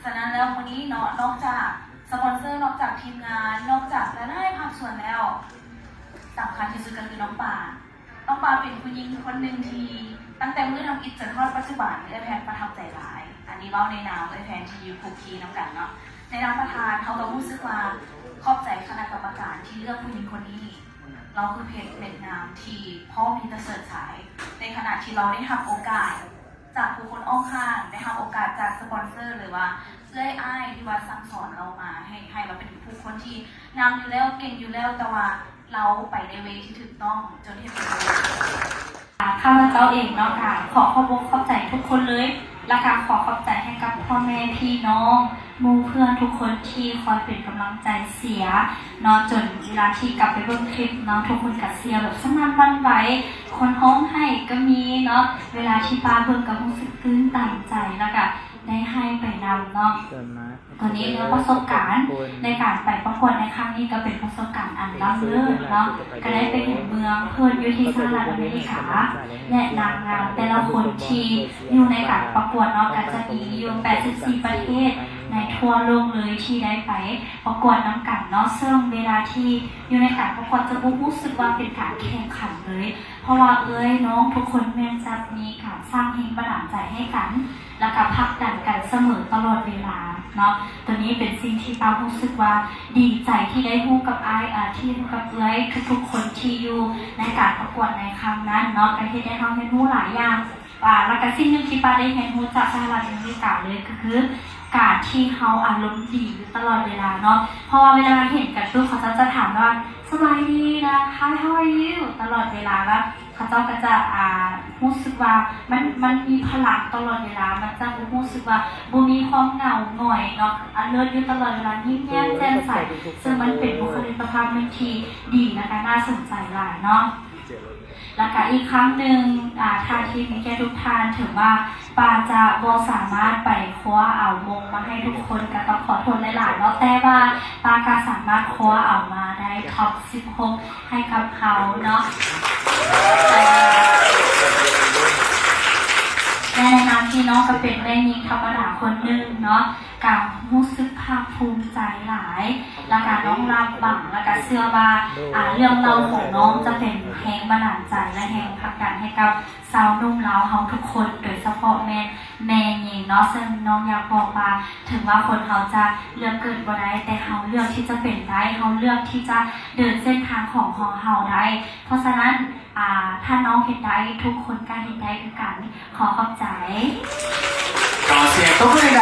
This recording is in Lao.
ສະນັ້ນແລ້ວ ມື້ນີ້ເນາະ ນອກຈາກສະປອນເຊີ ນອກຈາກທີມງານ ນອກຈາກຫຼາຍໆພາກສ່ວນແລ້ວ ສຳຄັນທີ່ສຸດກໍຄືນ້ອງປາ. ນ້ອງປາເປັນຜູ້ຍິງຄົນໜຶ່ງທີ່ຕັ້ງແຕ່ມື້ທຳອິດຈົນຮອດປັດຈຸບັນ ເອື້ອຍແພນປະທັບໃຈຫຼາຍ. ອັນນີ້ເວົ້າໃນນາມເອື້ອຍແພນທີ່ຢູ່ຄຸກຄີນຳກັນເນາະ. ໃນນາມປະທານ ເຮົາກໍຮູ້ສຶກວ່າຂອບໃຈຄະນະກຳມະການທີ່ເລືອກຜູ້ຍິງຄົນນີ້. ລາວຄືເພັດເມັດງາມທີ່ພ້ອມທີ່ຈະເສີດສາຍ ໃນຂະນະທີ່ລາວໄດ້ຮັບໂອກາດຈາກຜູ້ຄົນອ້ອມຂ້າງ, ໄດ້ຮັບໂອກາດຈາກສະປອນເຊີ ຫຼືວ່າເອື້ອຍອ້າຍທີ່ວ່າສັ່ງສອນລາວມາ ໃຫ້ ໃຫ້ລາວເປັນບຸກຄົນທີ່ງາມຢູ່ແລ້ວ, ເກັ່ງຢູ່ແລ້ວ, ແຕ່ວ່າລາວໄປໃນເວທີ່ຖືກຕ້ອງ ຈົນເຮັດໃຫ້ ຂ້າພະເຈົ້າເອງເນາະ ກະຂໍຂອບອົກຂອບໃຈທຸກຄົນເລີຍ ແລ້ວກະຂໍຂອບໃຈໃຫ້ກັບພໍ່ແມ່ພີ່ນ້ອງ ໝູ່ເພື່ອນທຸກຄົນທີ່ຄອຍເປັນກຳລັງໃຈເຊຍເນາະ ຈົນເວລາທີ່ກັບໄປເບິ່ງຄລິບເນາະ ທຸກຄົນກະເຊຍແບບສະໜັ່ນຫວັ່ນໄຫວ ຄົນຮ້ອງໄຫ້ກໍມີເນາະ ເວລາທີ່ປ້າເບິ່ງກໍຮູ້ສຶກຕື່ນຕັນໃຈ ແລ້ວກະໄດ້ໄຫ້ໄປນຳເນາະ. ຕອນນີ້ເລື່ອງປະສົບການໃນການໄປປະກວດໃນຄັ້ງນີ້ ກໍເປັນປະສົບການອັນລ້ຳເລີດເນາະ ກໍໄດ້ໄປເຫັນເມືອງເພິ່ນຢູ່ທີ່ສະຫະລັດອາເມລິກາ ແລະ ນາງງາມແຕ່ລະຄົນທີ່ຢູ່ໃນການປະກວດເນາະ ກໍຈະມີຢູ່ແປດສິບສີ່ປະເທດໃນທົ່ວໂລກເລີຍທີ່ໄດ້ໄປປະກວດນຳກັນເນາະ ເຊິ່ງເວລາທີ່ຢູ່ໃນການປະກວດຈະບໍ່ຮູ້ສຶກວ່າເປັນການແຂ່ງຂັນເລີຍ ເພາະວ່າເອື້ອຍນ້ອງທຸກຄົນແມ່ນຈະມີການສ້າງແຮງບັນດານໃຈໃຫ້ກັນ ແລ້ວກໍຜັກດັນກັນສະເໝີຕະຫຼອດເວລາເນາະ. ໂຕນີ້ເປັນສິ່ງທີ່ປ້າຮູ້ສຶກວ່າດີໃຈທີ່ໄດ້ຮູ້ກັບອ້າຍ ເອີ ທີ່ຮູ້ກັບເອື້ອຍທຸກໆຄົນທີ່ຢູ່ໃນການປະກວດໃນຄັ້ງນັ້ນເນາະ ກໍເຮັດໃຫ້ເຮົາຮຽນຮູ້ຫຼາຍຢ່າງ ອ່າ ແລ້ວກໍສິ່ງໜຶ່ງທີ່ປ້າໄດ້ຮຽນຮູ້ຈາກສະຫະລັດອາເມລິກາເລີຍ ກໍຄືການທີ່ເຮົາອາລົມດີຢູ່ຕະຫຼອດເວລາເນາະ ເພາະວ່າເວລາເຫັນກັນປຸບ ເຂົາເຈົ້າຈະຖາມວ່າ ສະບາຍດີນະ Hi, how are you? ຕະຫຼອດເວລາ ແລ້ວເຂົາເຈົ້າກໍຈະ ອ່າ ຮູ້ສຶກວ່າມັນ ມັນມີພະລັງຕະຫຼອດເວລາ ມັນຈະບໍ່ຮູ້ສຶກວ່າບໍ່ມີຄວາມເຫງົາຫງອຍເນາະ ອາເລີດຢູ່ຕະຫຼອດເວລາ ຍິ້ມແຍ້ມແຈ່ມໃສ ເຊິ່ງມັນເປັນບຸກຄະລິກກະພາບໜຶ່ງທີ່ດີ ແລ້ວກໍໜ້າສົນໃຈຫຼາຍເນາະ. ແລ້ວກະອີກຄັ້ງໜຶ່ງ ອ່າ ທ່ານທີ່ມີແກ່ທຸກທ່ານ ເຖິງວ່າປ້າຈະບໍ່ສາມາດໄປຄວ້າເອົາມົງມາໃຫ້ທຸກຄົນ ກະຕ້ອງຂໍໂທດຫຼາຍໆເນາະ ແຕ່ວ່າປ້າກະສາມາດຄວ້າເອົາມາໄດ້ທັອບສິບຫົກໃຫ້ກັບເຮົາເນາະ ແລະ ໃນນາມທີ່ນ້ອງກະເປັນແມ່ຍິງທຳມະດາຄົນໜຶ່ງເນາະ ກະຮູ້ສຶກພາກພູມໃຈຫຼາຍ ແລ້ວກະນ້ອງຮັບຫວັງ ແລ້ວກະເຊື່ອວ່າ ອ່າ ເລື່ອງເລົ່າຂອງນ້ອງຈະເປັນແຮງບັນດານໃຈ ແລະ ແຮງຜັກດັນໃຫ້ກັບຊາວໜຸ່ມລາວເຮົາທຸກຄົນ ໂດຍສະເພາະແມ່ນແມ່ຍິງເນາະ ເຊິ່ງນ້ອງຢາກບອກວ່າ ເຖິງວ່າຄົນເຮົາຈະເລືອກເກີດບໍ່ໄດ້ ແຕ່ເຮົາເລືອກທີ່ຈະເປັນໄດ້ ເຮົາເລືອກທີ່ຈະເດີນເສັ້ນທາງຂອງເຮົາ ເຮົາໄດ້ ເພາະສະນັ້ນ ອ່າ ຖ້ານ້ອງເຮັດໄດ້ ທຸກຄົນກໍເຮັດໄດ້ຄືກັນ. ຂໍຂອບໃຈ. ຂໍສຽງຕົບມືໃຫ້